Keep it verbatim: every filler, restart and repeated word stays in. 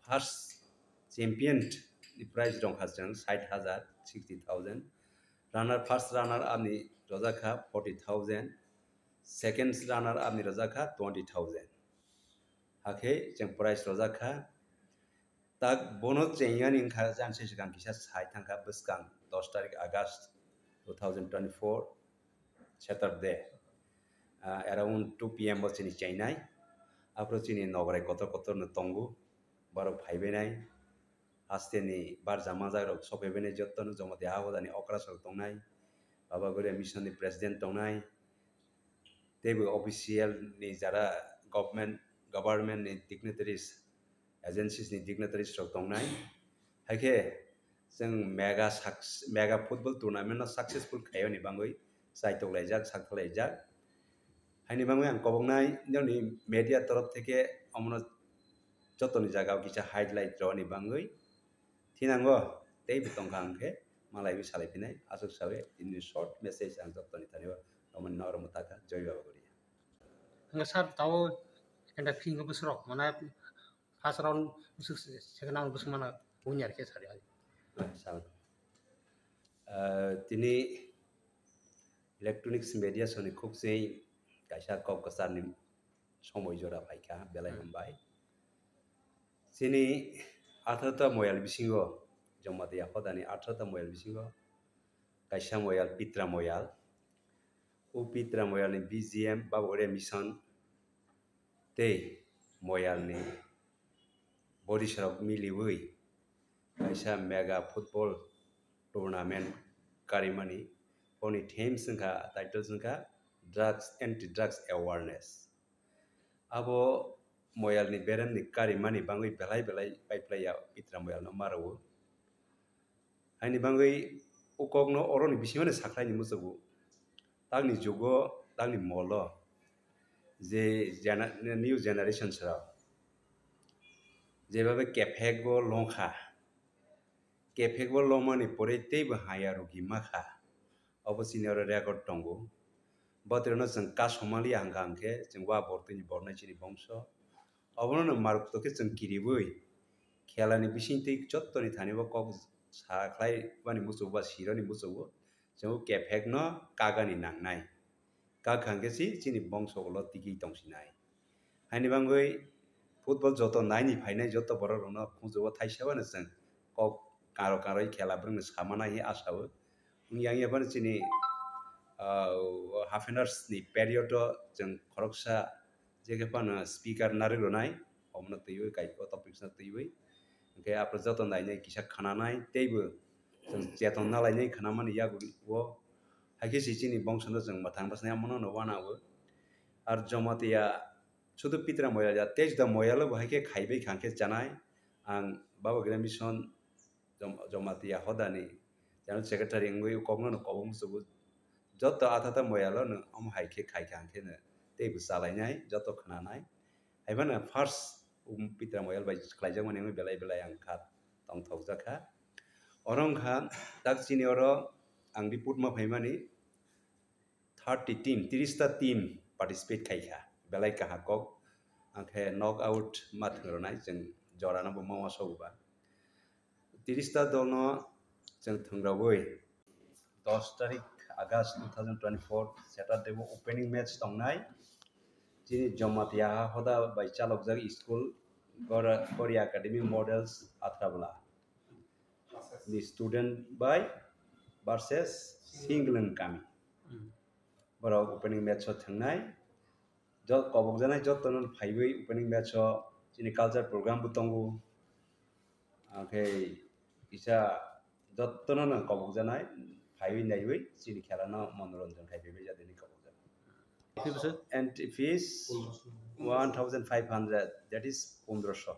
First champion ni prize rong kha chwng sait hajar, sixty thousand. Runner, first runner up ni rojak kha forty thousand. Second runner up ni rojak kha twenty thousand. Hakhe chwng prize rojak kha. Tak bono chengya ni wngkha, jang se swkang kisa sai thangkha bwskang dos tarik August two thousand twenty-four, Saturday. Ah, around two P M bo chini chainai. Aphuru chini nograi kotor kotor no tongo. Borok phaibainai. Haste ni barja manjak rok sopaibainai, jotto no Jamatia Hodani okra rok tongnai. Baba Goria Mission ni president tongnai. Teibo official ni jara government, government ni dignitaries, agencies ni dignitaries rok tongnai. Haikhe chwng mega suc-, mega football tournament no successful khaiyani bangwi chaitok laijak, sakthok laijak. Haini bangwi ang koboknai nini media torof theke omono jotoni jagao kisa highlight rwni bangwi thinango teibo tongkha, hwnkhe malaiwi salaiphinai. Aswk sawi tini short message ang jotoni thani o romani norok mwtakha. Joi Baba Goria. Hwnkhe sir, tao ekta phingo bwswk rok, mane first round bwswk se-, second round bwswk mano win ya khe sir ya. Sir. Ah, tini electronics media soni khukchwi kaisa kok kwcharni somoi jora phaikha, belai hambai. Chini atharota moyal bisingo, Jamatia Hodani atharota moyal bisingo kaisa moyal Pitra moyal. O Pitra moyalni B G M, Baba Goria Mission tei moyalni bodisarok miliwi kaisa mega football tournament karimani. Boni themes wngkha, titles wngkha Drugs, Anti Drugs Awareness. Abo moyalni beremni karimani bangwi belai belai paiplaiya Pitra moyalno ma rwo. Haini bangwi o kokno oroni bisingo sakhlaini muchungo. Takni jugo, takni molo je gena-, new generations rok jebabe kephek bo longkha, kephek bo longmani pore teibo haya rwgwi makha. Obo chini oro record tongo. Botrino chwng kasomaliya hwnkha hwnkhe chwng wa bortwini bornai chini bongso. Obono no maruk tokhe chwng kiribwi khelani bisingtwi jottoni thani bo kok sakhlai mani muchungo ba sironi muchungo chwng kephekno kagani nangnai. Kagkha hwnkhe si chini bongso ulo tigi tongsinai. Haini bangwi football joto naini phainai joto borok rokno khunjugo thaisa bano chwng kok karo karo khela bwrwngno samanai hinwi asao. Wngya wngya phano chini, ah, half an hours ni period o chwng khoroksa je khe phano speaker narwk rwnai, omono twiwi kai o topics no twiwi. Hwnkhe aphuru joto nainai kisa khananai teibo chwng cheton nalainai khanamani yago o. Haikhe se chini bongsono chwng mwthang bwsnai omono no uanao. Ar Jamatia sudu Pitra moyal ya, tei juda moyalo bo haikhe khaibai kha hwnkhe chanai. Ang Baba Goria Mission Jom-, Jamatia Hodani General Secretary wngwi kokno no kobong muchungo. Joto atata moyalo no omo hai khe khai kha hwnkhe no teibo chalainai, joto khnanai. Haibano first, um, Pitra moyal bai khlaijakmani wngwi belai belai ang kha tongthokjak kha. Oro wngkha tak chini oro ang report ma phaimani thirty team, tris ta team participate khai kha. Belai kaham kok. Angkhe knock out ma thwng rwnai chwng jorano bo ma uansukgo ba. Tris ta dolno chwng thwng rwui dos tarik August two thousand twenty-four Saturday bo opening match tongnai. Chini Jamatia Hoda bai chalokjak school Gor-, Goria Academy Models Atrabala ni student bai versus Singlwng kami. Borok opening match o thwngnai. Jot-, kobokjaknai jotono phaiwi opening match o chini culture program bo tongo. Akhe kisa jotono no kobokjaknai phaiwi naiwi chini khela no monoranjan khai phaiwi jatini kobokjaknai. Entry fees one thousand five hundred, that is pondroso.